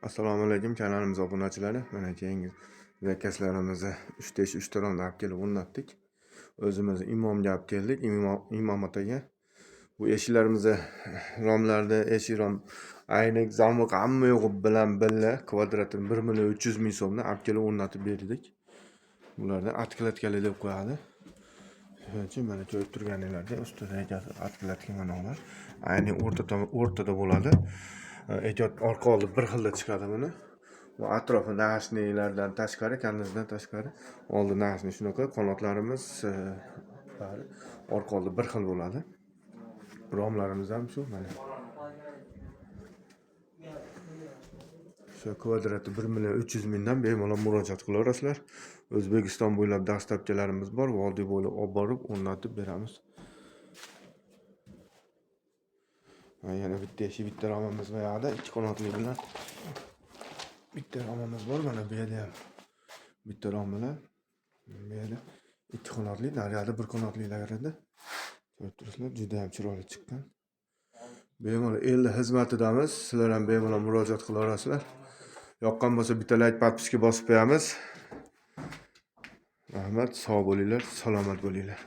Assalomu alaykum, kanalimiz obunachilari. Mana keyingi zakazlarimizni 3 ta 3 romda olib kelib o'rnatdik. O'zimiz imomga olib keldik, imom otaga. Bu eshiklarimizni romlarda eshik rom, aynak, zamok hamma yo'g'i bilan birga kvadratini 1 million 300 ming so'mdan olib kelib o'rnatib berdik. Bularni откладка li deb qo'yadi. Shuning uchun mana ko'rib turganinglardek ustida откладка mana ular. Ayni o'rtada bo'ladi. Eki orqa oldi bir xilda chiqadi buni. Bu atrofi нashный lardan tashqari, karnizdan tashqari, oldi нashный shunaqa qanotlarimiz bari orqa oldi bir xil bo'ladi. Romlarimiz ham shu mana. Shu kvadrati 1 million 300 mingdan bemalol murojaat qilaverasizlar. O'zbekiston bo'ylab доставка larimiz bor, vodiy bo'ylab olib borib o'rnatib beramiz. Yana bitta eshik, bitta romimiz bu yoqda, ikki qanotli bilan bitta romimiz bor, mana bu yerda ham bitta rom bilan bu yerda ikki qanotli, naryoqda bir qanotlilar edi. Ko'rib turibsizlar, juda ham chiroyli chiqqan. Bemalol elni xizmatidamiz. Sizlar ham bemalol murojaat qilaverasizlar. Yoqqan bo'lsa bitta layk, подписка bosib qo'yamiz. Rahmat, sog' bo'linglar, salomat bo'linglar.